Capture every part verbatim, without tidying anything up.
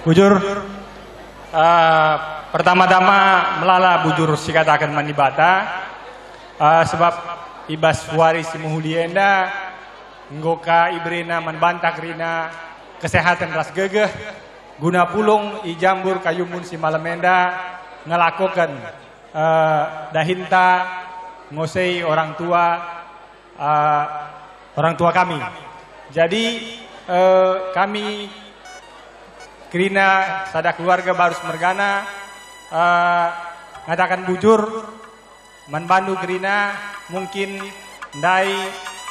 Bujur, eh, pertama-tama melala bujur sikataken man Dibata, eh, sebab i bas wari si mehuli enda enggo ka iberena man banta kerina kesehatan ras gegeh guna pulung i Jambur Kayumbun si malem enda ngelakoken, eh, dahinta ngosei orang tua, eh, orang tua kami. Jadi, eh, kami kerina sada keluarga Barus mergana, eh, ngataken bujur man bandu kerina, mungkin ndai,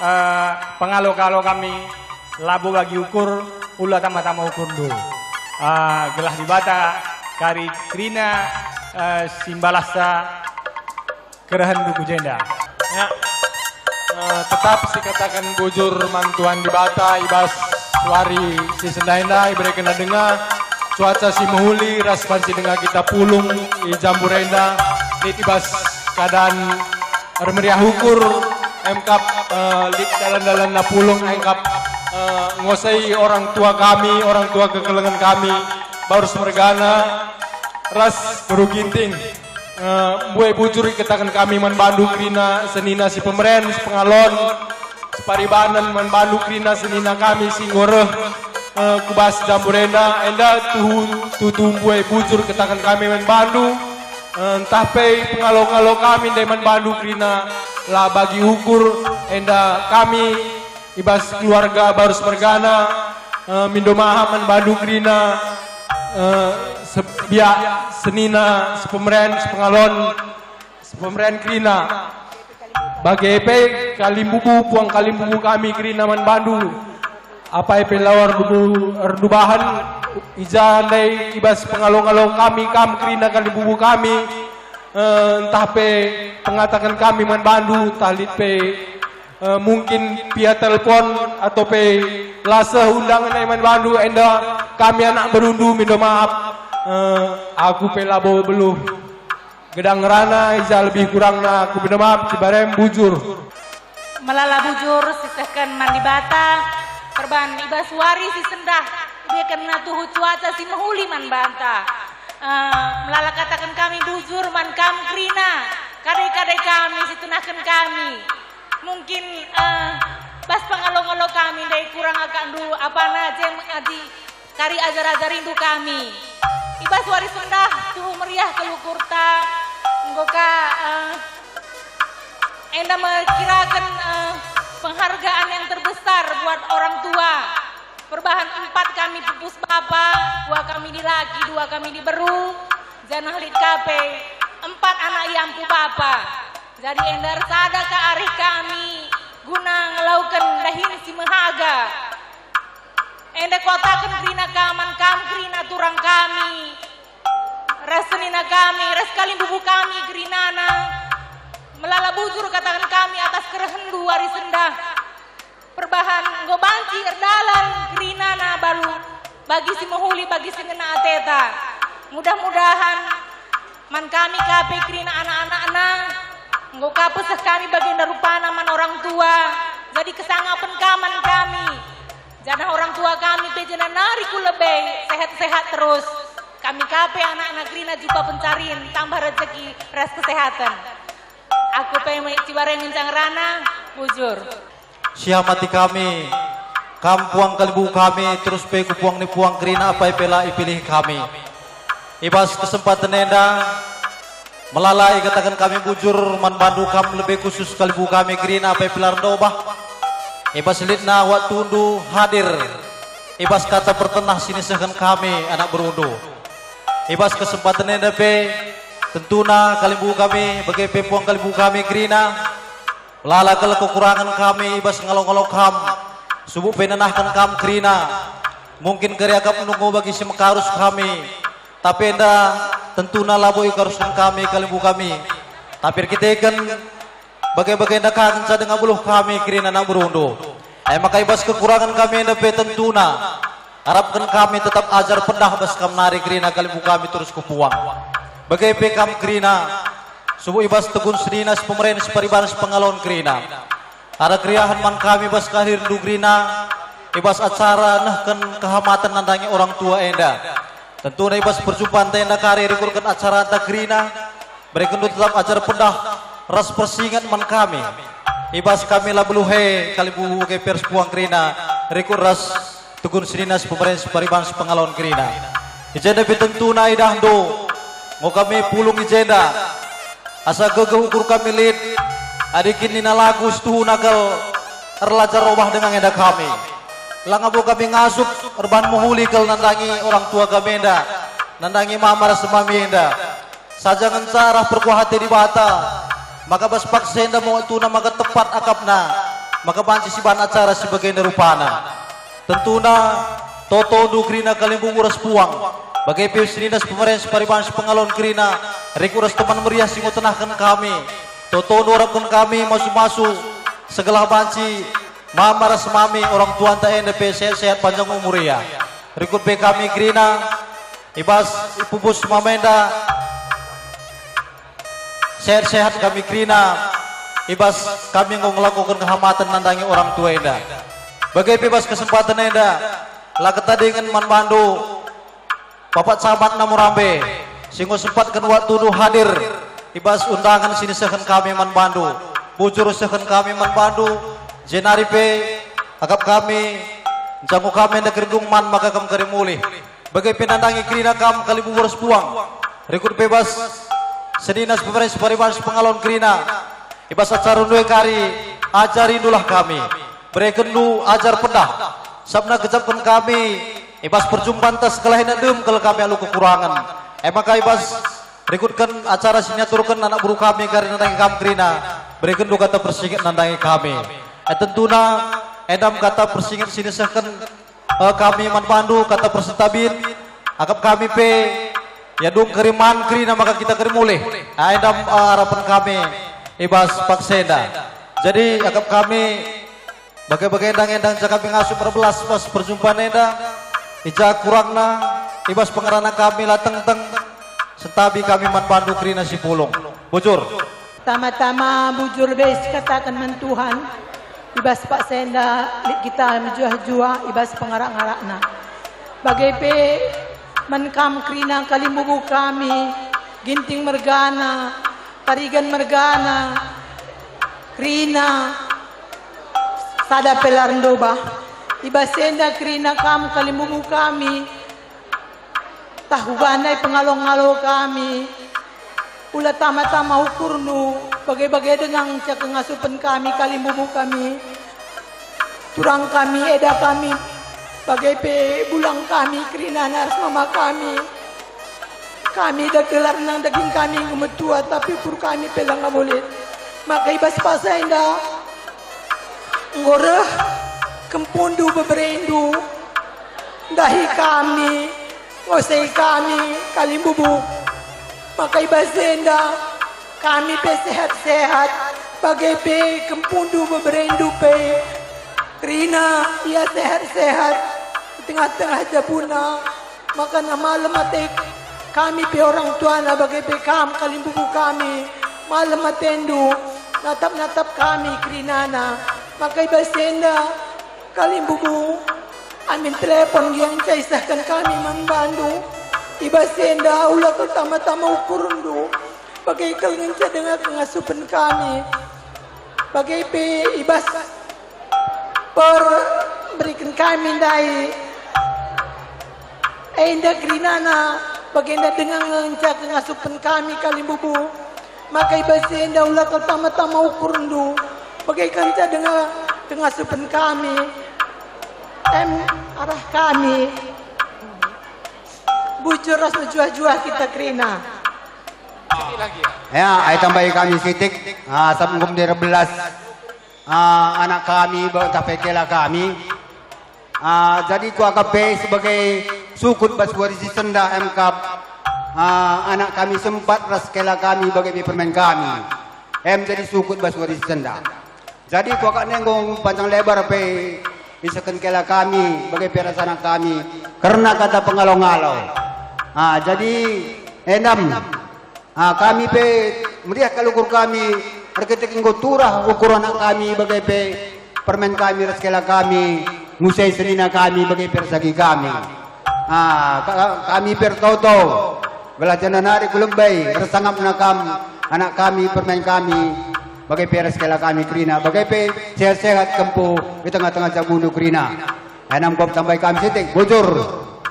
eh, pengalo-kalo kami labo bagi ukur, ula tama-tama ukurndu. Eh, gelah Dibata kari kerina, eh, si mbalasa kerehenndu ku jenda. Ya. Eh, tetap sikataken bujur man Tuhan Dibata i bas wari si sendah enda iberekenna denga cuaca si mehuli ras banci denga kita pulung i Jambur enda lit i bas keadaan ermeriah ukur, emkap, eh, lit dalan-dalanna pulung, emkap, eh, ngosei orang tua kami, orang tua kekelengen kami, Barus mergana ras Beru Ginting. Eh, mbue bujur ikataken kami man bandu kerina senina si pemeren, si pengalon, si paribanen man bandu kerina senina kami si enggo reh, eh, ku bas Jambur enda, enda tuhu tutu mbue bujur ikataken kami man bandu, eh, ntah pe pengalo-ngalo kami ndai man bandu kerina la bagi ukur, enda kami i bas keluarga Barus mergana, eh, mindo maaf man bandu kerina, eh, se-, biak senina, si pemeren, si pengalon, si pemeren kerina. Bage pe kalimbubu, puang kalimbubu kami kerina man bandu. Apai pe la erdu-, erdubahen, i ja ndai i bas pengalo-ngalo kami kam kerina kalimbubu kami, eh, ntah pe pengataken kami man bandu, ntah lit pe Eh, mungkin via telepon atau pe la seh undangan e man bandu, enda kami anak berundu mindo maaf. Eh, aku pe labo beluh gedang ngerana, i ja lebih kurangna aku mindo maaf, cibarem bujur. Melala bujur sisehken man Dibata, perban i bas wari si sendah, iberekenna tuhu cuaca si mehuli man banta. Eh, melala kataken kami bujur man kam kerina, kade-kade kami si tenahken kami. Mungkin, eh, bas pengalo-ngalo kami ndai kurang akapndu apana jem adi kari ajar-ajarindu kami. I bas wari sendah tuhu meriah kal ukurta, enggo ka, eh, enda me kiraken, eh, penghargaan yang terbesar buat orang tua. Perbahan empat kami pupus bapa, dua kami dilaki, dua kami diberu, janah lit ka pe empat anak iampu bapa. Jadi enda ersada ka arih kami guna ngelauken dahin si mehaga. Enda kuataken kerina ka man kam kerina turang kami, ras senina kami, ras kalimbubu kami kerinana. Melala bujur kataken kami atas kerehenndu wari sendah. Perbahan enggo banci erdalan kerinana balu bagi si mehuli, bagi si ngena ateta. Mudah-mudahan man kami ka pe kerina anak-anakna, enggo ka peseh kami bagenda rupana man orang tua, jadi kesangapen ka man kami. Janah orang tua kami pe jenda nari ku lebe, sehat-sehat terus. Kami ka pe anakna kerina jumpa pencarin, tambah rejeki ras kesehaten. Aku pe me cibareng ngenca ngerana, bujur. Siamati kami, kam puang kalimbubu kami, terus pe ku puang ni puang kerina apai pe la ipilih kami. I bas kesempaten enda, melala ikataken kami bujur man bandu kam lebe khusus kalimbubu kami kerina apai pe la erndobah. I bas litna waktundu hadir, i bas kata pertenah si nisehken kami anak berundu. I bas kesempaten enda pe, tentuna kalimbubu kami, bage pe puang kalimbubu kami kerina, Melala kal kekurangen kami i bas ngalo-ngalo kam, subuk pe nenahken kam kerina. Mungkin kari akapndu enggo bagi si mekarus kami, tapi enda tentuna labo ikarusken kami kalimbubu kami. Tapi erkiteken bage-bagenda ka ngenca denga beluh kami kerina anak berundu. E maka i bas kekurangen kami enda pe tentuna arapken kami tetap ajar pedah bas kam nari kerina kalimbubu kami terus ku puang. Bage pe kam kerina, subuk i bas tegun senina, sipemeren, siparibanen, sipengalon kerina. Arah keriahen man kami bas kehadirenndu kerina, i bas acara nehken kehamaten nandangi orang tua enda. Tentuna i bas perjumpanta enda kari rikutken acaranta kerina, berekenndu tetap ajar pedah ras persinget man kami. I bas kami la beluhe kalimbubu bage pe ras puang kerina, rikut ras tukun senina sipemeren sipariban sipengalo kerina. I jenda pe tentuna idahndu, enggo kami pulung i jenda. Asa gegeh ukur kami lit, adi kin nina lagu situhuna kal erlajar obah denga enda kami. Langa bo kami ngasup erbahan mehuli kal nandangi orang tua kami enda, nandangi mama ras mami enda. Saja ngenca arah perkuah ate Dibata, maka bas paksa enda me waktuna maka tepat akapna, maka banci sibahan acara si bagenda rupana. Tentuna, totondu kerina kalimbubu ras puang, bage pe senina sipemeren sipariban sipengalon kerina, rikut ras teman meriah si enggo tenahken kami. Totondu arapken kami masu-masu, segelah banci mama ras mami orang tuanta enda pe sehat-sehat panjang umur ia. Rikut pe kami kerina, i bas ipupus mama enda, sehat-sehat kami kerina, i bas kami enggo ngelakoken kehamaten nandangi orang tua enda. Bage pe bas kesempaten enda, la ketadingen man bandu, Bapak Camat Namurambe, si enggo sempatken waktundu hadir i bas undangan si nisehken kami man bandu. Bujur sehken kami man bandu, jenari pe akap kami, njangku kami enda keringung man maka kam kari mulih. Bage pe nandangi kerina kam kalimbubu ras puang. Rikut pe bas senina sipemeren sipariban sipengalon kerina. I bas acara ndue kari, ajarindulah kami. Berekenndu ajar pedah. Sabap gejapken kami, i bas perjumpanta sekalak enda dem kal kami alu kekurangen. E maka i bas rikutken acara si niaturken anak beru kami kari nandangi kam kerina, berekenndu kata persinget nandangi kami. E tentuna, enda me kata persinget si nisehken eh, kami man bandu kata persentabin, akap kami pe, ya dung keriman kerina maka kita keri mulih. Ah, enda, eh, arapen kami i bas paksa enda. Jadi akap kami bage-bage enda ngenca kami ngasup erbelas bas perjumpaan enda, i ja kurangna, i bas pengerana kami la tengteng, sentabi kami man bandu kerina si pulung. Bujur. Tama-tama bujur be sikataken man Tuhan, i bas paksa enda lit kita mejuah-juah i bas pengarak-ngarakna. Bage pe man kam kerina kalimbubu kami, Ginting mergana, Parigan mergana, kerina sada pe la erndobah. I bas enda kerina kam kalimbubu kami, tahu banai pengalo-ngalo kami. Ula tama-tama ukurndu, bage-bage denga ngenca kengasupen kami kalimbubu kami. Turang kami, eda kami, bage pe bulang kami, kerinana ras mama kami. Kami da gelarna daging kami enggo metua, tapi ukur kami pe langa mulih. Maka i bas paksa enda enggo reh kempundu beberendu ndahi kami, ngosei kami kalimbubu. Maka i bas enda kami pe sehat-sehat, bage pe kempundu beberendu pe. Kerina ia sehat-sehat i tengah-tengah jabuna. Maka na malem ate kami pe orang tuana bage pe kam kalimbubu kami. Malem atendu natap-natap kami kerinana. Maka i bas enda kalimbubu, amin telepon gia ngenca isehken kami man bandu. I bas enda ula kal tama-tama ukurndu, bage kal ngenca denga kengasupen kami. Bage pe i bas per beriken kami ndai. Enda kerinana, bagenda denga ngenca kengasupen kami kalimbubu. Maka i bas enda ula kal tama-tama ukurndu, bage kenca denga kengasupen kami. Em arah kami. Bujur ras mejuah-juah kita kerina. Ya, ai tambahi kami sitik. Ah, sabap enggo erbelas, ah, anak kami, bak ntah pe kela kami. Ah, jadi kuakap pe sebagai sukut bas wari si sendah, em kap, ah, anak kami sempat ras kela kami bage pe permen kami. Em jadi sukut bas wari si sendah. Jadi kuakap ne enggo panjang lebar pe isehken kela kami bage pe ras anak kami kerna kata pengalo-ngalo. Ah, jadi endam. Ah, kami pe meriah kal ukur kami, erkiteken enggo turah ukur anak kami bage pe permen kami ras kela kami, ngusei senina kami bage pe ras agi kami. Ah, ka-, kami pe ertoto, gelah janah nari ku lebe, ersangapna kam, anak kami, permain kami, bage pe ras kela kami kerina, bage pe sehat-sehat kempu i tengah-tengah jabundu kerina. Enam kop tambai kami sitik, bujur.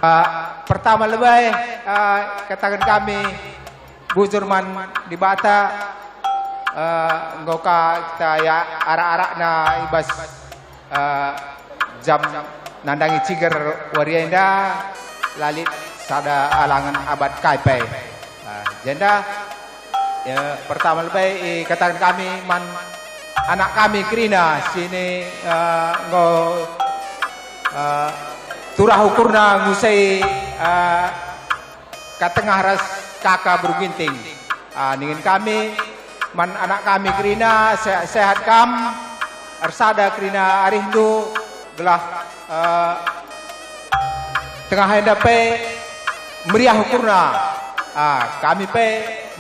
Ah, pertama lebe, ah, kataken kami, bujur man Dibata, eh, enggo ka kita ya arak-arakna i bas, eh, jam nandangi ciger wari enda, la lit sada alangen abat kai pe. Eh, jenda, ya, pertama lebe ikataken kami man anak kami kerina sini, eh, enggo, eh, turah ukurna ngusei, eh, Katengah ras kaka Beru Ginting. Ah, ningen kami man anak kami kerina, sehat-sehat kam, ersada kerina arihndu, gelah, eh, tengah enda pe meriah ukurna. Ah, kami pe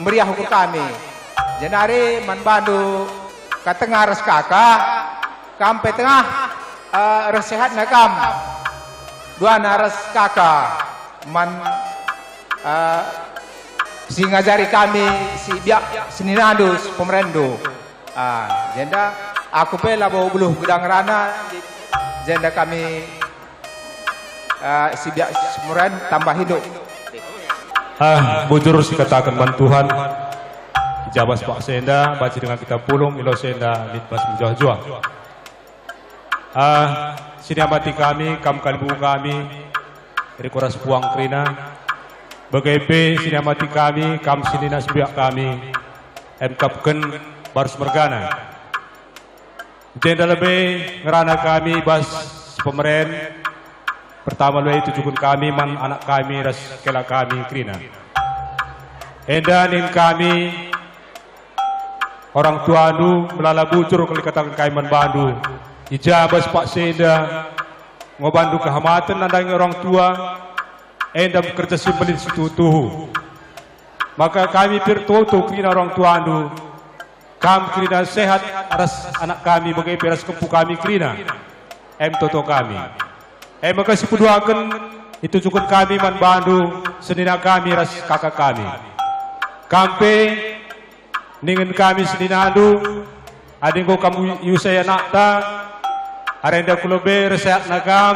meriah ukur kami. Jenari man bandu Katengah ras kaka, kam pe tengah, eh, ersehatna kam. Duana ras kaka man, eh, si ngajari kami, si biak seninandu, si pemerenndu. Ah, jenda aku pe labo beluh gedang rana, jenda kami, eh, si biak si pemeren tambah hidup. Ah, bujur sikataken man Tuhan. I ja bas paksa enda, banci denga kita pulung, i lose enda lit bas mejuah-juah. Ah, siniamati kami, kam kalibuku kami, riko ras puang kerina. Bage pe siniamati kami, kam senina sembiak kami, emkapken barus mergana. Jenda lebe ngerana kami bas si pemeren, pertama lebe itujuken kami man anak kami ras kela kami kerina. Enda nin kami, orang tuandu melala bujur kali kataken kai man bandu. I ja bas paksa enda, enggo bandu kehamaten nandangi orang tua, enda bekerja si mbelin si tuhu-tuhu. Maka kami pe ertoto kerina orang tuandu, kam kerina sehat ras anak kami bage pe ras kempu kami kerina. Em toto kami. E maka si peduaken itujuken kami man bandu senina kami ras kaka kami. Kam pe ningen kami seninandu, adi enggo kam iusai anakta, arenda ku lebe ersehatna kam,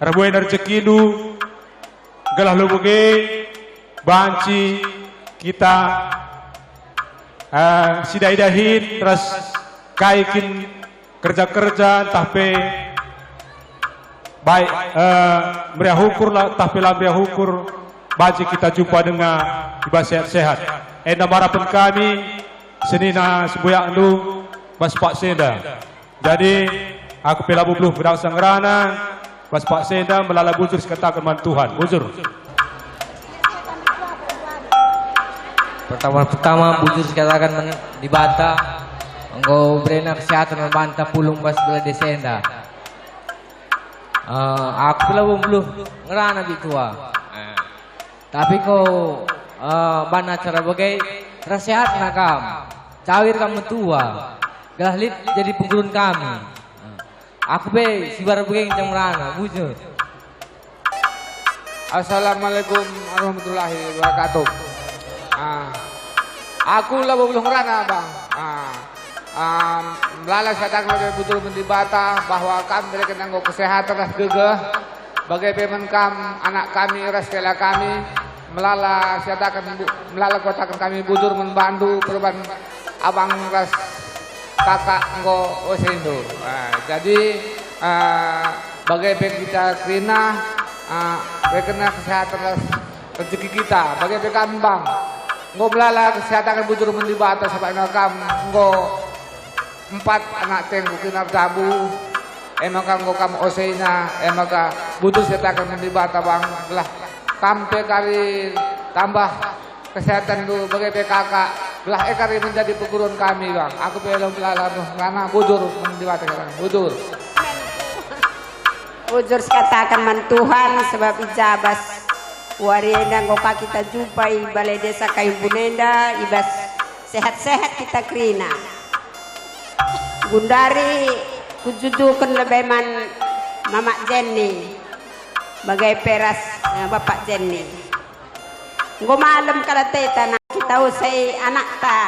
erbuena rejekindu, gelah labo bage banci kita, eh, sidahi-dahin ras kai kin kerja-kerja ntah pe baik, eh, meriah ukur la, ntah pe la meriah ukur, banci kita jumpa denga i bas sehat-sehat. Enda marapen kami senina sembuyakndu bas paksa enda. Jadi, aku pe labo beluh gedang ngerana, bas paksa enda melala bujur sikataken man Tuhan. Bujur. Pertama-pertama, bujur sikataken man Dibata, enggo berena kesehatan man banta pulung bas balai desa enda. Eh, aku pe labo beluh ngerana bik tua. Eh. Tapi enggo, eh, bana acara bage, ersehatna kam, cawir kam metua, gelah lit jadi penggurun kami. Aku pe si mbaru bage ngenca ngerana, bujur. Assalamualaikum warahmatullahi wabarakatuh. Ah, aku labo beluh ngerana, Bang. Ah, ah, melala siataken bujur man Dibata bahwa kam mereken enggo kesehatan ras gegeh. Bage pe man kam, anak kami ras kela kami, melala siataken bu-, melala kataken kami bujur man bandu, perban abang ras kakak enggo osendu. Ah, jadi, ah, bage pe kita kerina, ah, reken kesehatan ras rezeki kita. Bage pe kam, Bang, enggo melala siataken bujur man Dibata, sabap kam enggo empat anak tengku kena erdabu, e maka enggo kam oseina, e maka bujur siataken man Dibata, Bang, gelah kam pe kari tambah kesehatanndu, bage pe kakak, gelah e kari menjadi pergurun kami, Bang. Aku pe labo melala ngerana, bujur man Dibata, Bang, bujur. Bujur sikataken man Tuhan, sebab i ja bas wari enda enggo ka kita jumpa i balai desa Kayumbun enda, i bas sehat-sehat kita kerina. Gundari kujujuken lebe man Mamak Jenny. Bage pe ras, eh, Bapak Jenny. Enggo malem kal ateta, na kita usai anakta.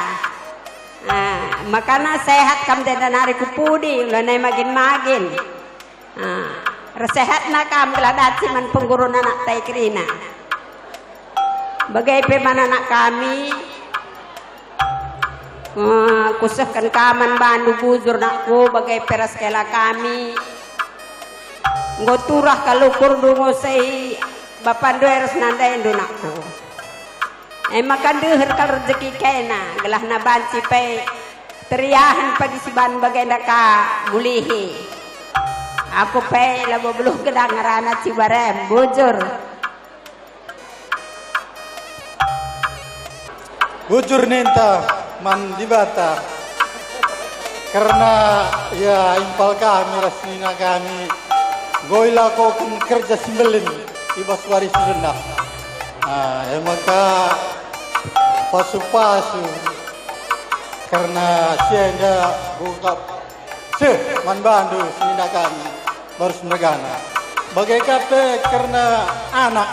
Ah, makana sehat kam enda nari ku pudi, lanai magin-magin. Ah, ersehatna kam gelah banci man penggurun anakta kerina. Bage pe man anak kami, eh, kusehken ka man bandu bujur nakku, bage pe ras kela kami. Enggo turah kal ukurndu ngusehi bapandu e ras nandaindu nakku. E maka ndeher kal rejeki kena, gelahna banci pe teriahen pagi si ban bagenda ka mulihi. Aku pe labo beluh gedang ngerana Cibarem, bujur. Bujur ninta man Dibata, kerna ia impal kami ras senina kami, enggo ilakoken kerja si mbelin i bas wari si sendah. Ah, e maka pasu-pasu, kerna si enda buka seh man bandu senina kami barus mergana. Bage ka pe kerna anak,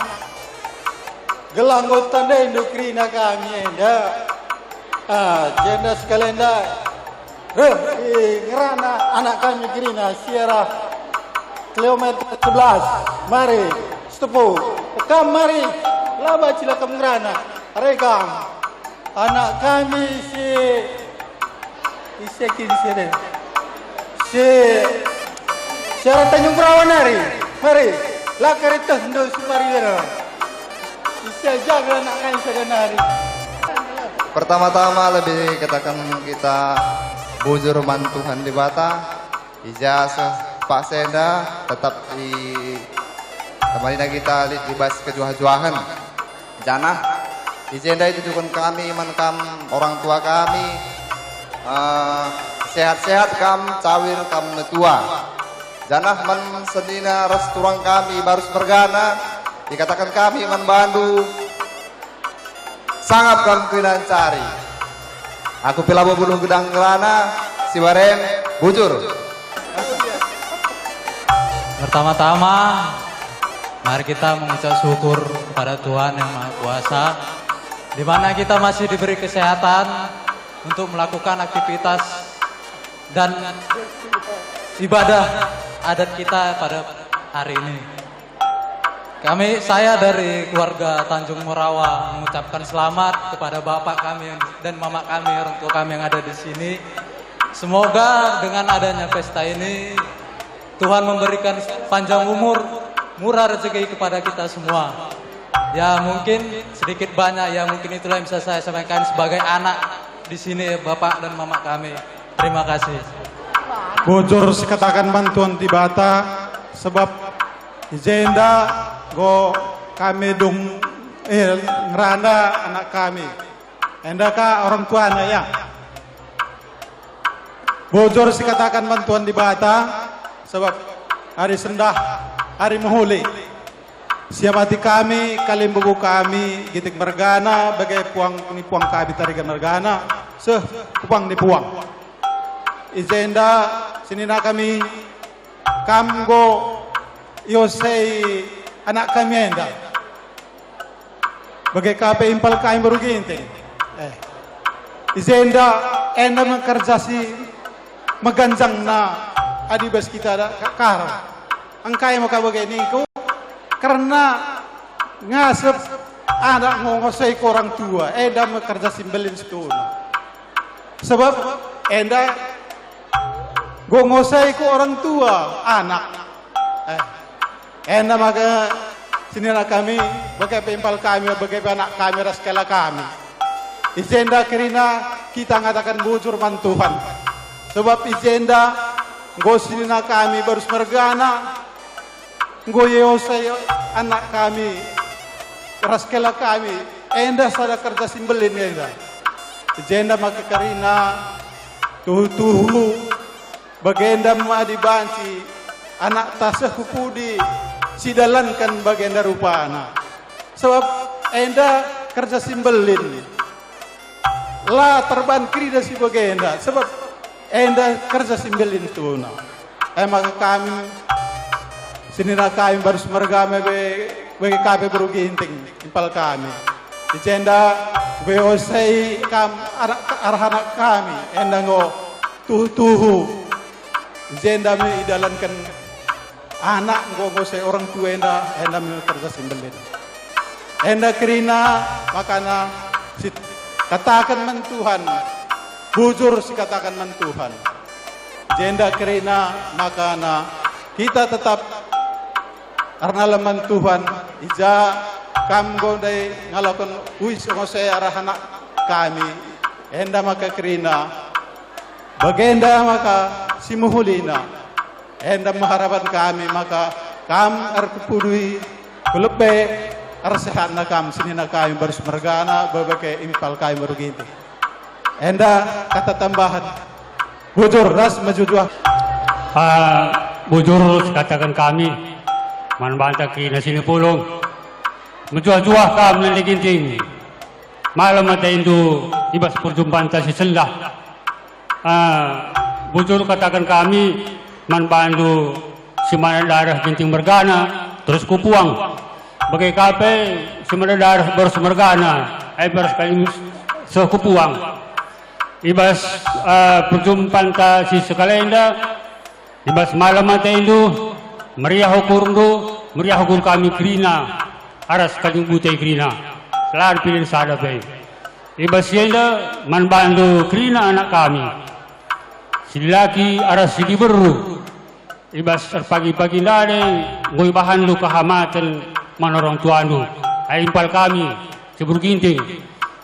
gelah enggo tandaindu kerina kami enda. Ah, jenda sekali enda reh i ngerana anak kami kerina si arah kilometer sebelas. Mari, Setepu, kam mari, laba cilakam ngerana, are kam. Anak kami si, ise kin si deh? Si, si arah Tanjung Perawan nari. Mari, la kari tehndu si mari wira. Ise jaga anak kami sada nari. Pertama-tama lebih katakan kita bujur man Tuhan Dibata. I ja seh paksa enda tetap i, temanina kita lit i bas kejuah-juahen. Janah i jenda itujuken kami man kam orang tua kami, eh, sehat-sehat kam, cawir kam metua. Janah man senina ras turang kami barus mergana, ikataken kami man bandu, sangap kam kena ncari. Aku pe labo beluh gedang ngerana, si Barem, bujur. Pertama-tama, mari kita mengucap syukur kepada Tuhan Yang Maha Kuasa, di mana kita masih diberi kesehatan untuk melakukan aktivitas dan ibadah adat kita pada hari ini. Kami, saya dari keluarga Tanjung Merawa, mengucapkan selamat kepada bapak kami dan mama kami, orang tua kami yang ada di sini. Semoga dengan adanya pesta ini, Tuhan memberikan panjang umur, murah rezeki kepada kita semua. Ya, mungkin sedikit banyak, ya, mungkin itulah yang bisa saya sampaikan sebagai anak di sini, bapak dan mama kami. Terima kasih. Bujur sikataken man Tuhan Dibata, sebab i jenda enggo kami dung, eh, ngerana anak kami. Enda ka orang tuana, ya. Bujur sikataken man Tuhan Dibata, sebab hari sendah, hari mehuli. Siamati kami, kalimbubu kami, Ginting mergana, bage puang ni puang kami Tarigan mergana, seh ku puang ni puang. I jenda senina kami, kam enggo iosei anak kami enda. Bage ka pe impal kami baru Ginting. Eh. I jenda enda me kerja si meganjangna adi bas kita da ka-, kar. Engkai maka bage ningku? Kerna ngasep anak ngo-, nguasai ku orang tua, enda me kerja si mbelin situhuna. Sebab enda enggo nguasai ku orang tua anak. Eh, enda maka senina kami, bage pe impal kami, bage pe anak kami ras kela kami. I jenda kerina kita ngataken bujur man Tuhan. Sebab i jenda enggo senina kami barus mergana, enggo iosei anak kami ras kela kami, enda sada kerja si mbelin enda. I jenda maka kerina tuhu-tuhu bagenda me adi banci anakta seh ku pudi sidalanken bagenda rupana. Sebab enda kerja si mbelin. La terban kerina si bagenda, sebab enda kerja si mbelin tuna. E maka kami Senina kami Barus Mergana be, bage ka pe beru Ginting, impal kami. I jenda kubeosei kam anak, arah anak kami, enda enggo tuhu-tuhu. I jenda me idalanken anak enggo ngosei orang tua enda, enda me kerja si mbelin. Enda kerina makana sikataken man Tuhan, bujur sikataken man Tuhan. Jenda kerina makana kita tetap ernalem man Tuhan, i ja kam enggo ndai ngaloken uis ngosei arah anak kami, enda maka kerina, bagenda maka si mehulina. Enda me harapan kami maka kam erkepudui ku lebe ersehatna kam senina kami Barus Mergana bebeke impal kami beru Ginting. Enda kata tambahan. Bujur ras mejuah-juah. Ah, bujur sikataken kami man banta kerina si ni pulung. Mejuah-juah kam nande Ginting. Malem atendu i bas perjumpanta si sendah. Ah, bujur kataken kami man bandu si mana dareh Ginting Mergana, terus ku Puang. Bage ka pe si mana dareh Barus Mergana, ai Barus Kayu seh ku Puang. I bas, eh, perjumpanta si sekalenda, i bas malem atendu, meriah ukurndu, meriah ukur kami kerina, aras kami bute kerina, selalu pilih sada pe. I bas si enda man bandu kerina anak kami, si dilaki aras si diberu. I bas erpagi-pagi ndai enggo ibahanndu kehamaten man orang tuandu, ai impal kami, si beru Ginting.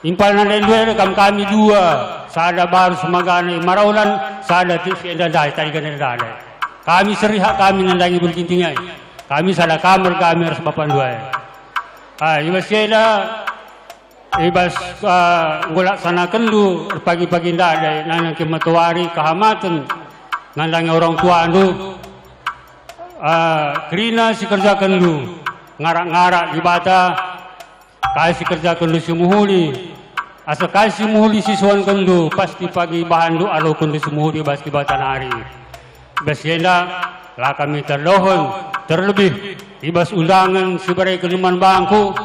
Impal nandaindu e kam kami dua, sada Barus Mergana i Maraulan, sada ti si enda ndai, Tarigan enda ndai. Kami seri hak kami nandangi beru Ginting ai. Kami sada kamar kami ras bapandu ai. Ah, i bas si enda, i bas, ah, enggo laksanakenndu erpagi-pagi ndai, nandangi matoari kehamaten, nandangi orang tuandu, ah, kerina si kerjakenndu, ngarak-ngarak Dibata, kai si kerjakenndu si mehuli, asa kai si mehuli si suankenndu, pasti pagi ibahanndu alokenndu si mehuli bas Dibata nari. Bas si enda, la kami terdohen, terlebih i bas undangen si ibereken man bangku,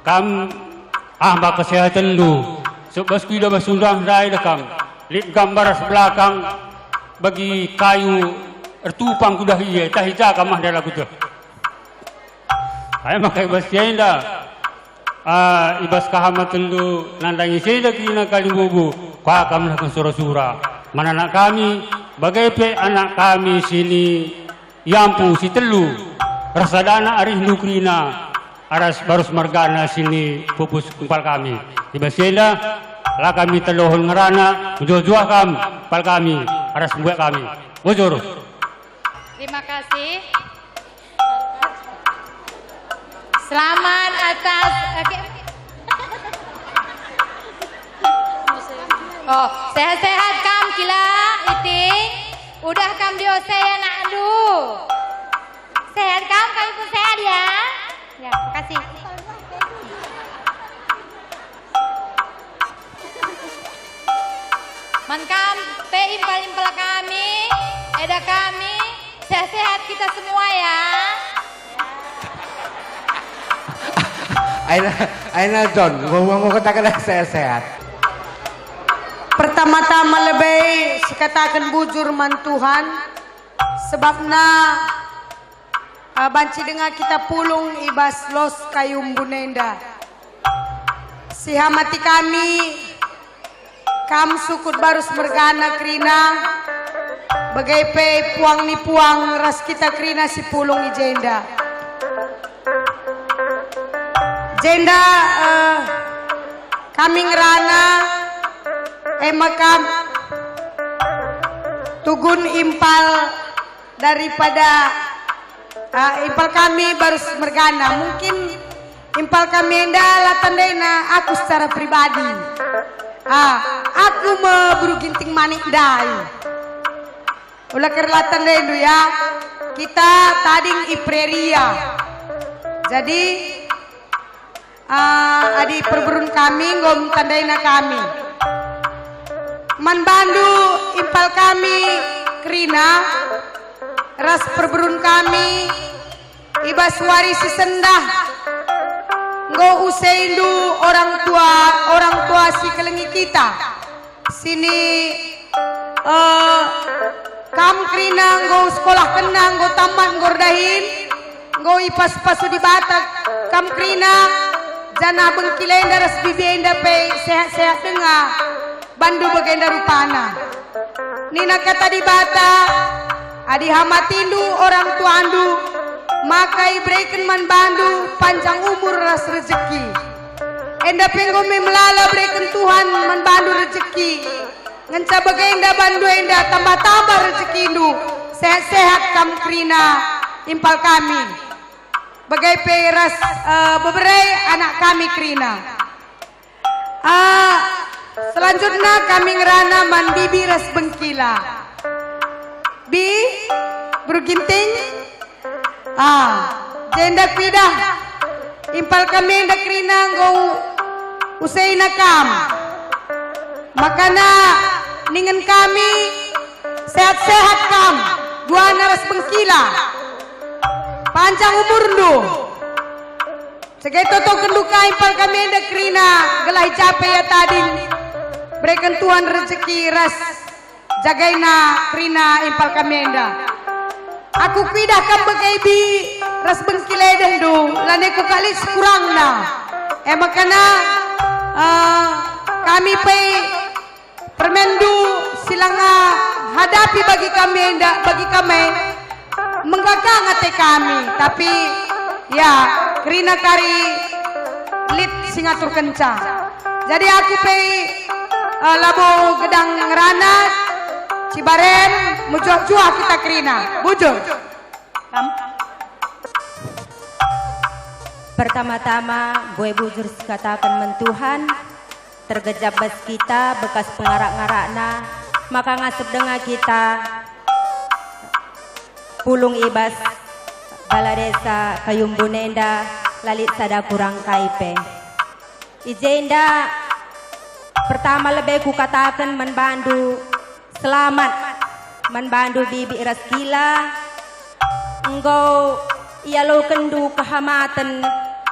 kam ah maka kesehatenndu, sebab bas kuidah bas undangen ndai kam, lit gambar ras belakang bagi kayu ertupang kudah ia, tah i ja kam ah ndai lagu tu. Ai maka i bas si enda, ah, i bas kehamatenndu nandangi si enda kerina kalimbubu, kuakap nehken sura-sura. Man anak kami, bage pe anak kami si ni Iampu si telu, ras sadana arihndu kerina, aras Barus Mergana si ni pupus impal kami. I bas si enda, la kami terdohen ngerana, mejuah-juah kam impal kami, aras mbuat kami. Bujur. Terima kasih. Selamat atas, oke. Oh, sehat-sehat kam kila, Iting. Udah kam diosei anakndu. Sehat kam, kami pun sehat ya. Ya, makasih. Man kam pe impal-impal kami, eda kami, sehat-sehat kita semua ya. Aina, aina John, ngomong katakan sehat-sehat. Pertama-tama lebe sikataken bujur man Tuhan, sebabna Ah, banci denga kita pulung i bas los kayu embun enda. Sihamati kami, kam sukut Barus Mergana kerina, bage pe puang ni puang ras kita kerina si pulung i jenda. Jenda, eh, kami ngerana, e maka tugun impal daripada, ah, impal kami Barus Mergana. Mungkin impal kami enda la tandaina aku secara pribadi. Ah, aku me beru Ginting Manik ndai. Ula kira la tandaindu ya. Kita tading i preria. Jadi, ah, adi perberun kami enggo tandaina kami. Man bandu impal kami kerina, ras perberun kami I bas wari si sendah, enggo useindu orang tua, orang tua si kelengi kita. Sini, eh, kam kerina enggo sekolah kena, enggo tamat, enggo erdahin, enggo ipas-pasu Dibata kam kerina, janah bengkila enda ras bibi enda pe sehat-sehat denga. Bandu bagenda rupana. Nina Kata Dibata, "Adi hamatindu orang tuandu, maka ibereken man bandu panjang umur ras rejeki." Enda pe enggo me melala bereken Tuhan man bandu rejeki. Ngenca bagenda bandu enda tambah-tambah rejekindu, sehat-sehat kam kerina impal kami. Bage pe ras, eh, bebere anak kami kerina. Ah, selanjutna kami ngerana man bibi ras bengkila. Bi, beru Ginting. Ah, jenda kuidah. Impal kami enda kerina enggo useina kam. Makana ningen kami sehat-sehat kam, duana ras bengkila. Panjang umurndu. Segai totokenndu ka impal kami enda kerina, gelah ijape ia tading. Bereken Tuhan rejeki ras jagaina kerina impal kami enda. Aku kuidah kam bage bi ras bengkila edehndu, lanai kuga lit sikurangna. E makana, eh, kami pe permenndu si langa hadapi bagi kami enda, bagi kami menggagah ate kami, tapi ya, kerina kari lit si ngaturkenca. Jadi aku pe, eh, labo gedang ngerana, cibaren, mejuah-juah kita kerina. Bujur. Kam? Pertama-tama, gue bujur sikataken man Tuhan, tergejap bas kita bekas pengarak-ngarakna, maka ngasep denga kita pulung i bas Bala Desa Kayumbun enda, la lit sada kurang kai pe. I jenda pertama lebe kukataken man bandu, selamat man bandu bibi ras kila, enggo ialokenndu kehamaten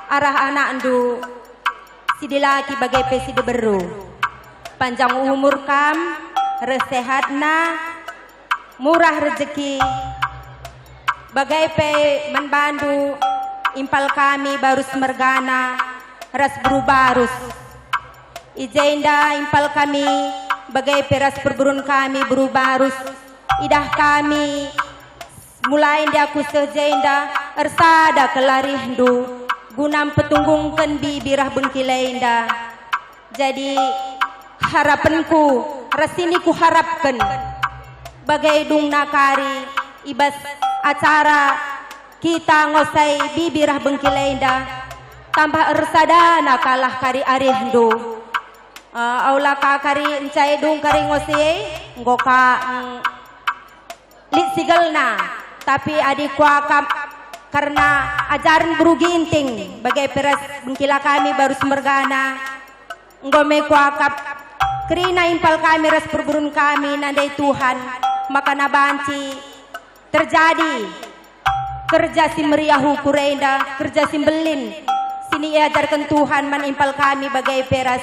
arah anakndu, si dilaki bage pe si diberu. Panjang umur kam, reh sehatna, murah rejeki, bage pe man bandu impal kami Barus mergana ras beru Barus. I jenda impal kami bage pe ras perberun kami beru Barus. Idah kami mulai ndi aku seh jenda ersada kal arihndu guna mpetunggungken bibi rah bengkila enda. Jadi, harapenku ras si kuharapken bage dungna kari i bas acara kita ngosai bibi rah bengkila enda, tambah ersadana kalah kari arihndu. Eh, aula ka kari ncai dung kari ngosai, enggo ka, mm, lit sigelna, tapi adi kuakap kerna ajaren beru Ginting, bage pe ras bengkila kami Barus mergana, enggo me kuakap kerina impal kami ras perberun kami nandai Tuhan, maka banci terjadi kerja si meriah ukur enda, kerja si mbelin, si iajarken Tuhan man impal kami bage pe ras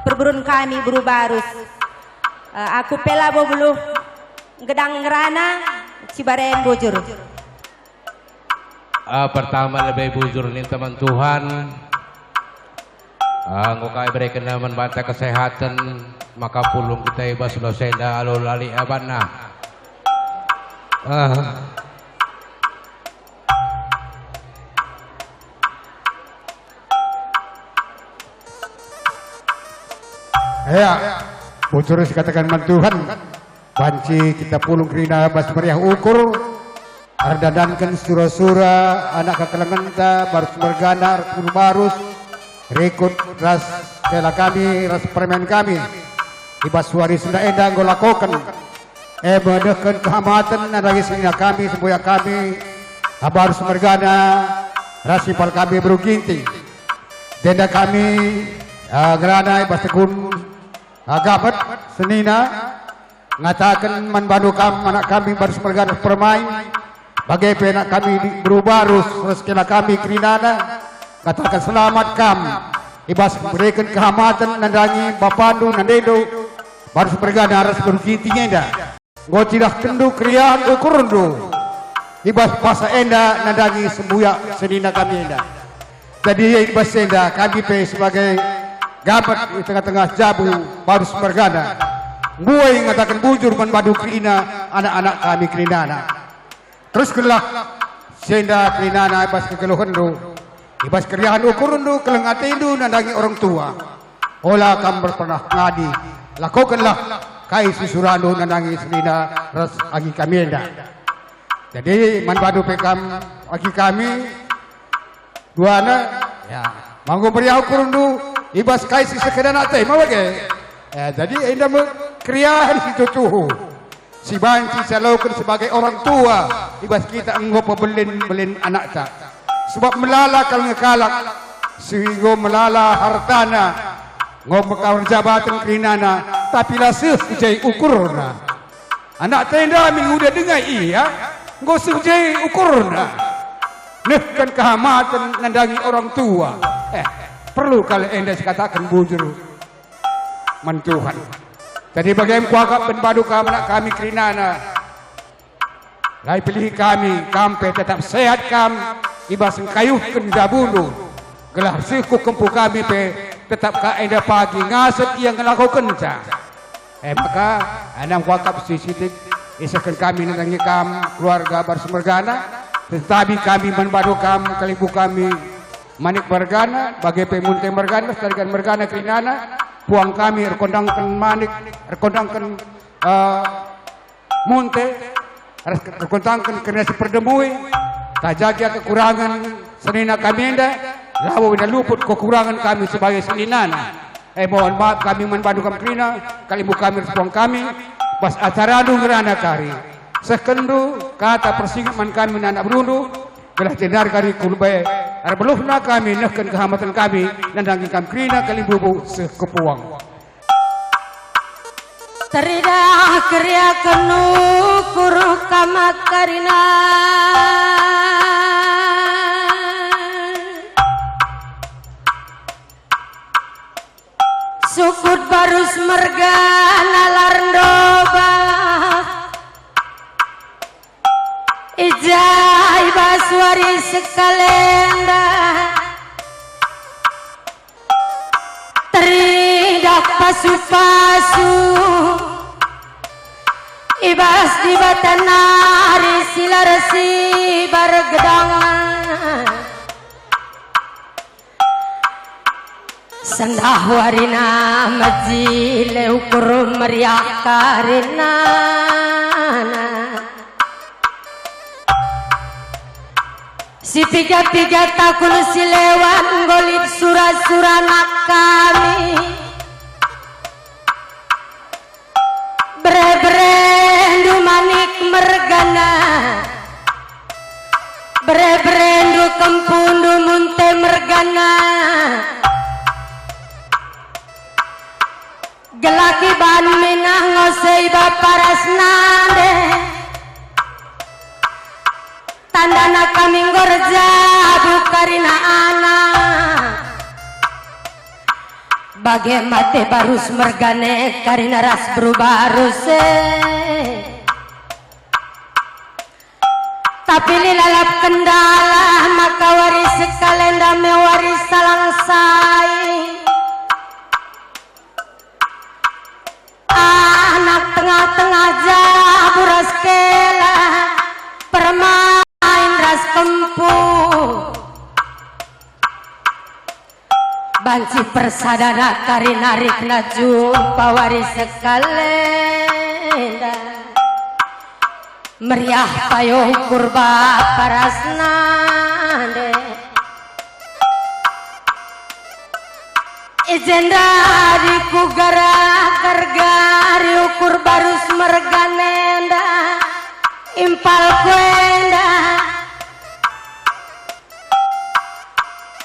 perberun kami beru Barus. Eh, aku pe labo beluh gedang ngerana, cibaren bujur. Ah, pertama lebe bujur ninta man Tuhan. Ah, enggo ka iberekenNa man banta kesehaten, maka pulung kita i bas dosenda alu lali abanna. Ah. Ya, bujur sikataken man Tuhan. Banci kita pulung kerina bas meriah ukur, erdandanken sura-sura anak kekelengenta, Barus mergana, Artur Barus, rikut ras kela kami, ras permen kami. I bas wari senda enda enggo lakoken, e menehken kehamaten nandangi senina kami, semboyak kami, Barus mergana, ras impal kami beru Ginting. Jenda kami, eh, ngerana i bas tegun, eh, gamet senina, ngataken man bandu kam, anak kami Barus mergana permain, Bage pe anak kami di Beru Barus, ras kena kami kerinana, kataken selamat kam, i bas mereken kehamaten nandangi bapandu nandendu, Barus mergana ras Beru Ginting enda. Enggo cidahkenndu keriahen ukurndu, i bas basa enda nandangi sembuyak senina kami enda. Jadi i bas enda kami pe sebagai gamet i tengah-tengah jabu Barus mergana, mbuai ngataken bujur man bandu kerina anak-anak kami kerinana. Teruskenlah si enda kerinana i bas kegeluhenndu, i bas keriahen ukurndu, keleng atendu nandangi orang tua. Ola kam pernah ngadi, lakokenlah kai si surandu nandangi senina ras agi kami enda. Jadi man bandu pe kam agi kami, duana, ya, ma enggo meriah ukurndu i bas kai si sekedar ate, ma bage? Ya, jadi enda me keriahen si tuhu si banci sialoken sebagai orang tua i bas kita enggo pebelin-belin anakta. Sebab melala kal nge kalak si enggo melala hartana, enggo mekawar jabaten kerinana, tapi la seh ku je ukurna. Anakta enda min nguda denga ia, enggo seh je ukurna. Nehken kehamaten nandangi orang tua. Eh, perlu kal enda sikataken bujur man Tuhan. Jadi bage me kuakap man bandu kam anak kami kerinana. La ipilihi kami, kam pe tetap sehat kam i bas ngkayuhken jabundu, gelah seh ku kempu kami pe tetap ka enda pagi ngasep ia ngelakokenca. E maka, enda me kuakap si sitik isehken kami nandangi kam keluarga Barus mergana, tetapi kami man bandu kam kalimbubu kami Manik mergana, bage pe Munte mergana, Sarigan mergana kerinana, puang kami erkondangken Manik, erkondangken, eh, Munte, ras erkondangken kerina si perdemui, tajagi kekurangen senina kami enda, labo enda luput kekurangen kami sebagai seninana. E, mohon maaf kami man bandu kam kerina, kalimbubu kami ras puang kami, bas acarandu ngerana kari. Sehkenndu kata persinget man kami anak berundu, gelah jenari kari ku lebe erbeluhna kami nehken kehamaten kami nandangi kam kerina kalimbubu seh ku puang. Teridah keriaken ukur kam karina. Sukut Barus mergana lar ndobah. I ja i bas wari sekalenda teridah pasu-pasu i bas Dibata nari si lar sibar gedang. Sendah warina mejile ukur meriah karinana. Si piga-piga takun si lewat enggo lit sura-sura anak kami. Bere-berendu Manik mergana, bere-berendu kempundu Munte mergana. Gelah kiban minah ngose i bapa ras nande. Tandana kami enggo erjabu karina anak. Bage mate Barus mergana karina ras beru Barus e. Tapi lilalap kendala maka wari sekalenda me wari salang sai. Anak tengah-tengah jabu ras kela, permain ras kempu. Banci persadana kari narikna jumpa wari sekalenda. Meriah payuh ukur bapa ras nande. I jenda adi kugarah gargari ukur Barus mergana enda, impalku enda.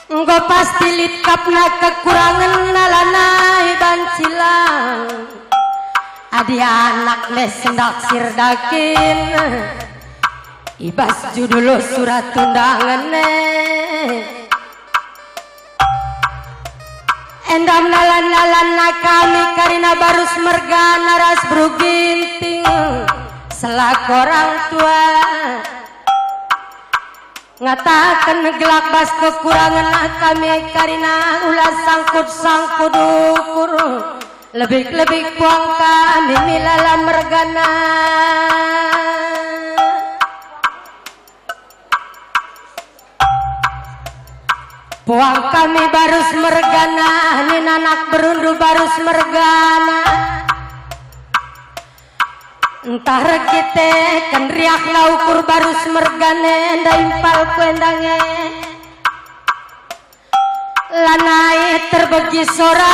Enggo pasti lit kapna kekurangenna lanai banci lang. Adi anak me sendak sirdakin, I bas judul surat undangen e, enda nalan-nalanna kami karina Barus mergana ras Beru Ginting selaku orang tua. Ngataken gelak bas kekurangen kami karina ulas sangkut-sangkut ukur, lebih-lebih puang kami milala mergana. Puang kami Barus mergana, nina anak berundu Barus mergana. Ntah erkiteken riahna ukur Barus mergana enda impal ku enda nge. Lanai terbegi sorana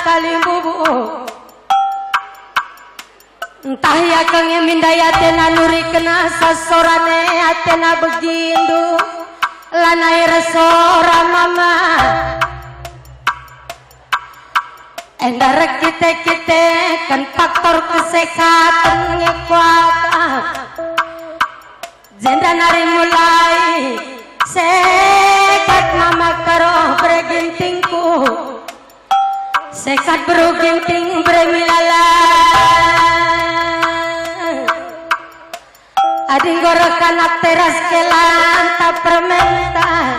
kalimbubu. Ntah ia kenge mindai atena nuriken asa sorana atena begindu. Lanai ersora mama. Enda erkite-kiteken faktor kesehaten nge kuakap. Jenda nari mulai sehat mama karo bere Gintingku. Sehat Beru Ginting bere milala. Adi enggo reh anak teras kelanta permenta,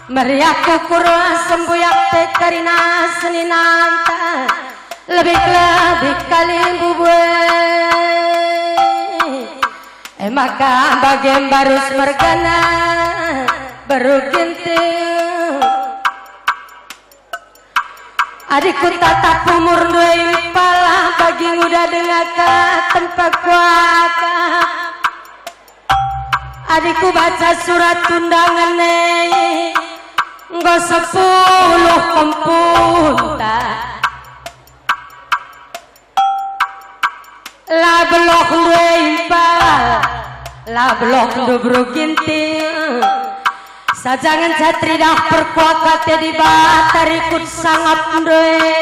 meriah kukur sembuyak te karina seninanta, lebih-lebih kalimbubu e. E maka bage Barus mergana, Beru Ginting. Adi kutatap umurndu e impal bagi nguda denga ka tempa kuakap. Adi kubaca surat undangen e, enggo sepuluh kempunta. La belohndu e impal, la belohndu Beru Ginting. Saja ngenca teridah perkuah ate Dibata rikut sangapndu e.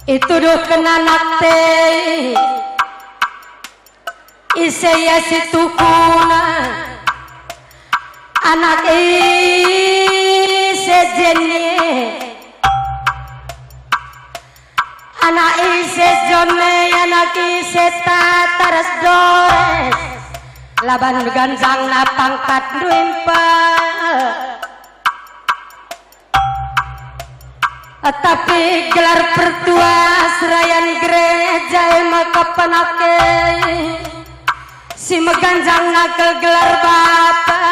Ituduhken anak te. Ise ia si tuhuna? Anak ise Jeni? Anak ise Jone? Anak ise Tata ras Dores? Laban ganjangna pangkatndu impal. Tapi gelar pertua serayan gereja e maka penake si meganjang nakel gelar bapa,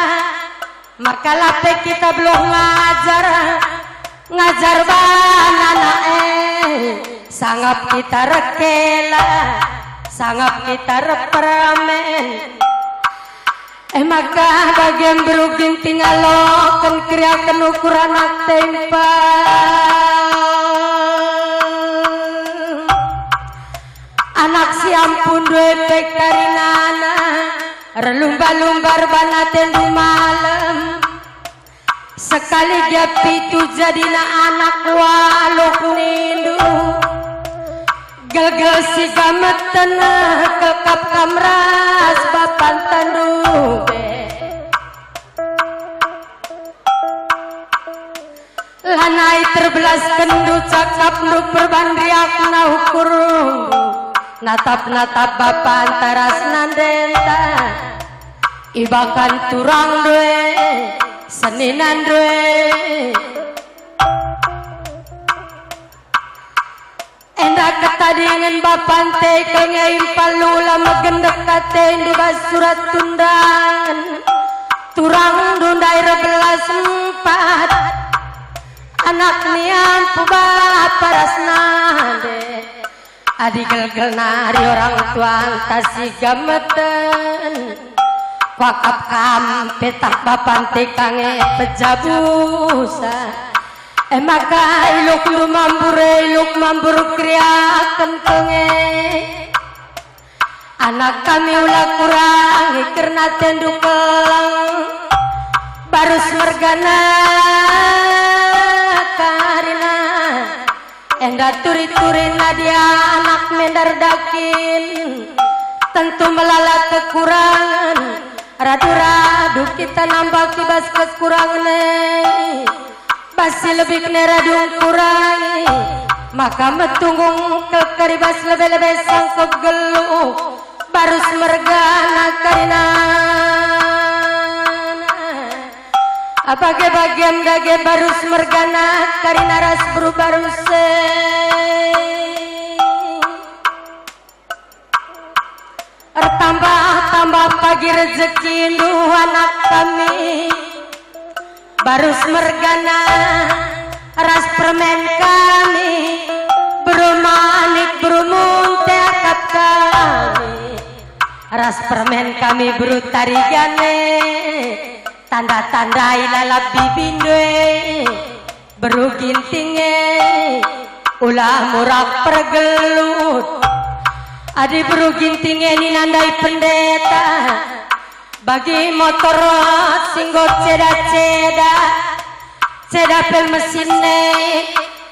maka la pe kita beluh ngajar, ngajar bana anak e, sangap kita erkela, sangap kita erpermen. E maka bage Beru Ginting aloken keriaken ukur anak te impal. Anak si ampunndu e pe karinana, erlumba-lumba erban atendu malem. Sekali gia pitu jadina anak waluh nindu. Gelgel si gameten kekap kam ras bapantendu be. Lanai terbelaskendu cakapndu perban riakna ukurndu. Natap-natap bapanta ras nandenta. Ibakan turangndu e, seninandu e. Enda ketadingen bapanta e kal nge impal la megendek atendu bas surat undangen. Turangndu ndai erbelas empat. Anak nian pu bapa ras nande. Adi gelgel nari orang tuanta si gameten, kuakap kam petah bapanta e kal nge pejabusa. E maka ilukndu mambur e, iluk mambur keriaken kal nge. Anak kami ula kurangi kerna atendu keleng, Barus mergana karina. Eh, Enda turi-turi nadia anak mendar dakin, tentu melala kekurangan. Radu-radu kita nambah i bas kekurangan e, bas si lebih kene radu kurangi, maka metunggung kekeri bas lebe-lebe sangkup geluh. Barus mergana karina. Bage-bagem dage barus mergana karina ras beru barus e. Ertambah-tambah pagi rejekindu anak kami. Barus mergana ras permen kami, beru manik, beru munte akap kami. Ras permen kami beru tarigane, tanda-tandai lalap bibindu e. Beru Ginting e, ula murah pergelut. Adi beru Ginting e nina ndai pendeta, bagi motor si enggo ceda-ceda, ceda pe mesin e,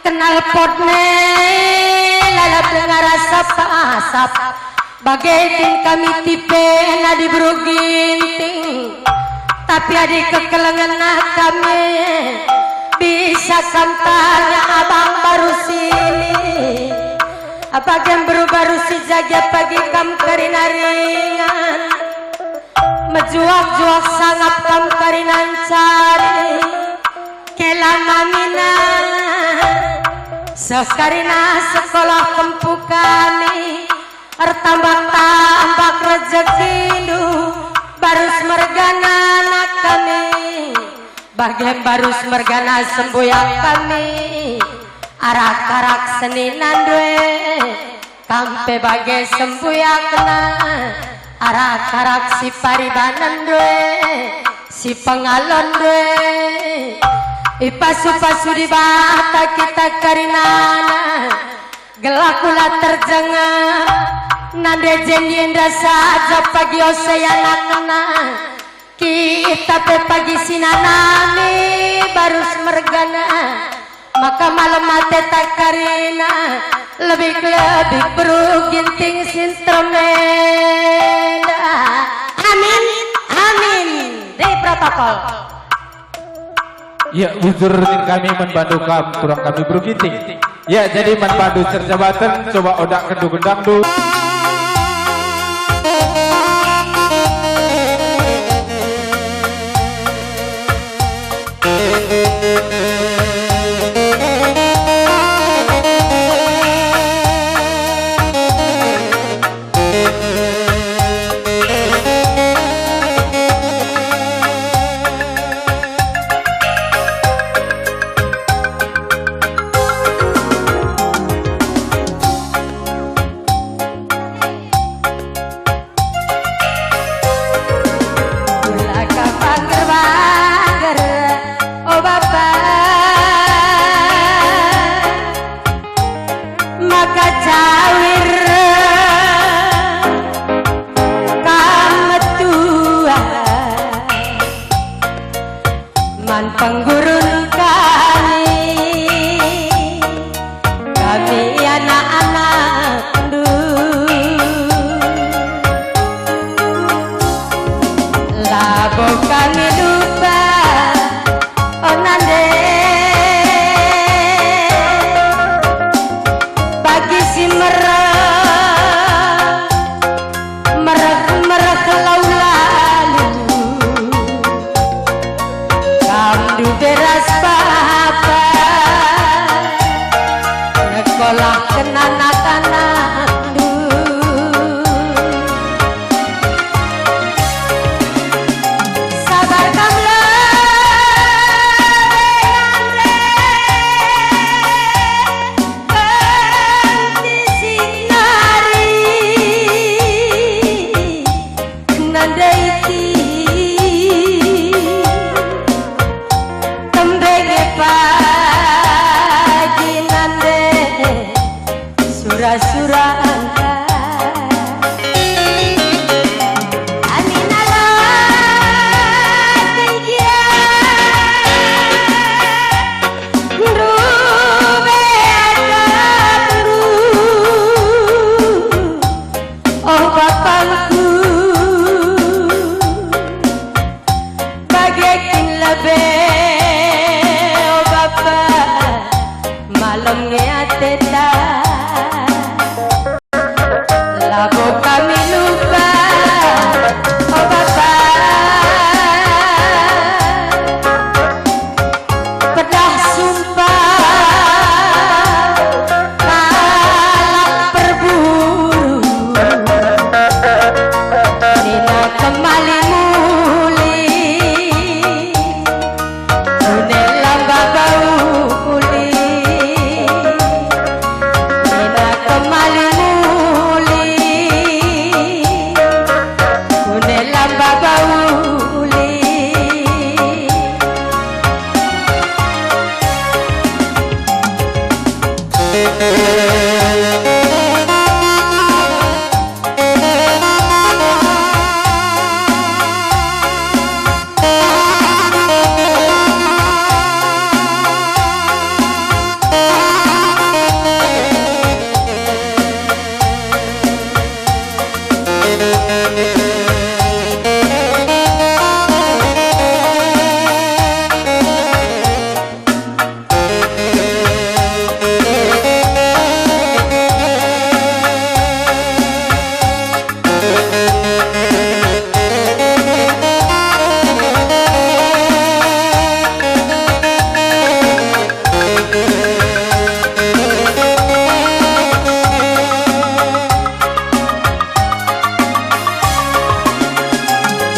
knalpot e, lalap denga asap-asap. Bage kin kami tipe nadi beru Ginting, tapi adi kekelengen kami, bisa kam tanya abang barus ini. Apa kin beru barus si jaga pagi kam kerina ringan? Mejuak-juak sangap kam kerina ncari. Kela mamina, seh kerina sekolah kempu kami, ertambah-tambah rejekindu, barus mergana anak kami, bage barus mergana sembuyak kami, arak-arak seninandu e. Kam pe bage sembuyakna, arak-arak si paribanenndu e, si pengalonndu e. Ipasu-pasu Dibata kita kerinana, gelah kula terjengah, nande jendi enda saja pagi Hosea anakna. Kita pe pagi sinanami barus mergana, maka malem ate takarina, lebih-lebih beru Ginting si nterem enda. Amin, amin. Dei protokol. Ya, bujur ning kami man bandu kam, turang kami beru Ginting. Ya, jadi man bandu serjabaten, coba odak kendu gendangndu. Ula kam bangger-bangger, o Bapa, maka cawir kam metua. Man penggurun kami, kami anak-anakndu. Labo kami lupa, o nande, bagi si merah. Mereh-mereh lau lalu, kam ndu beras bapa, nyekolahken anak-anakndu. Sabar kam Kemali muli, une lamba bau uli. Ina kemali muli, une lamba bau uli.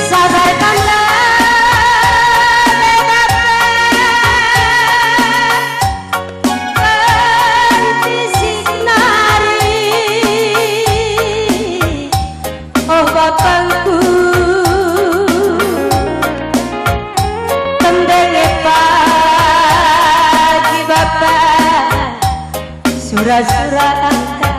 Sabar kala bebas Pentisik nari, oh bapangku, tendenge pagi bapa, sura-sura angka.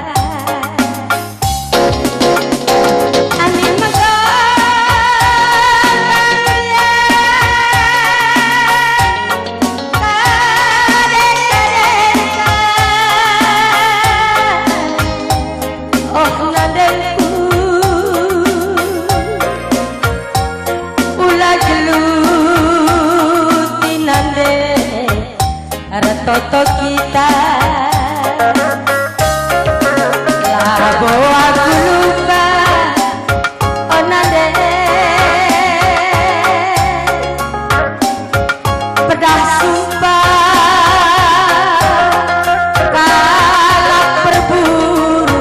Ertoto kita, labo aku lupa, oh nande, pedah sumpah kalak perburu.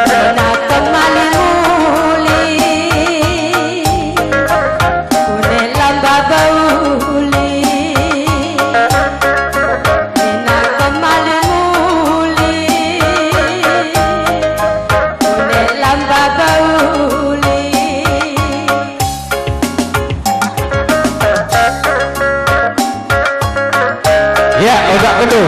Ena kemali muli, une lamba bauli. Ena kemali muli, une lamba bauli. Ya, oda kena.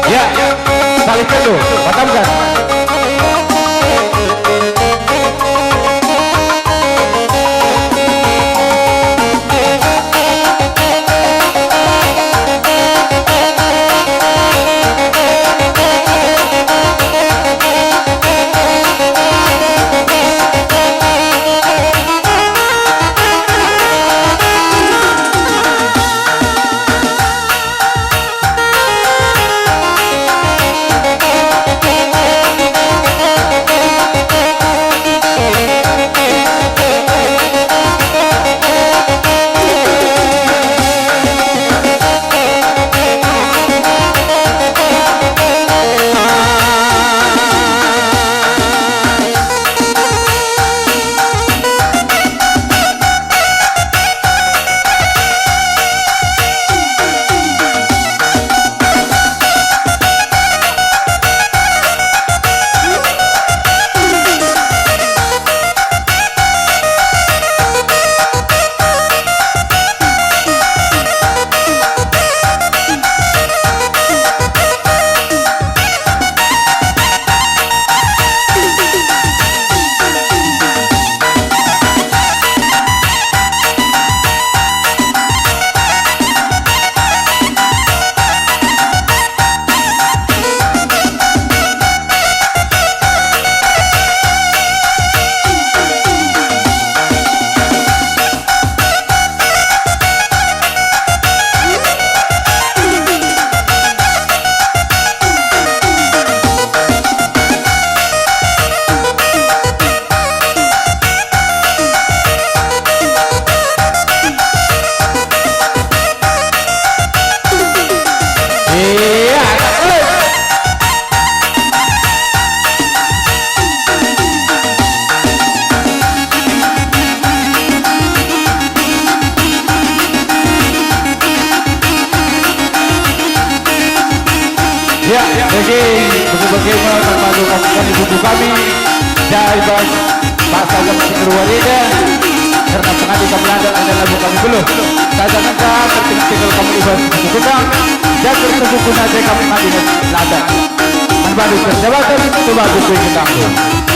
Ya, balikken dulu, batalken. Ya, bage, bage-bage me kami bantu kami, kami buku kami, ndai bas basa kami si nderuari enda, kerna pengadi kami landat enda labo kami beluh. Sada ngenca tertinggal kami i bas buku gendang, jaga buku nate kami madi landat. Man bandu persahabatan, coba buku gendang.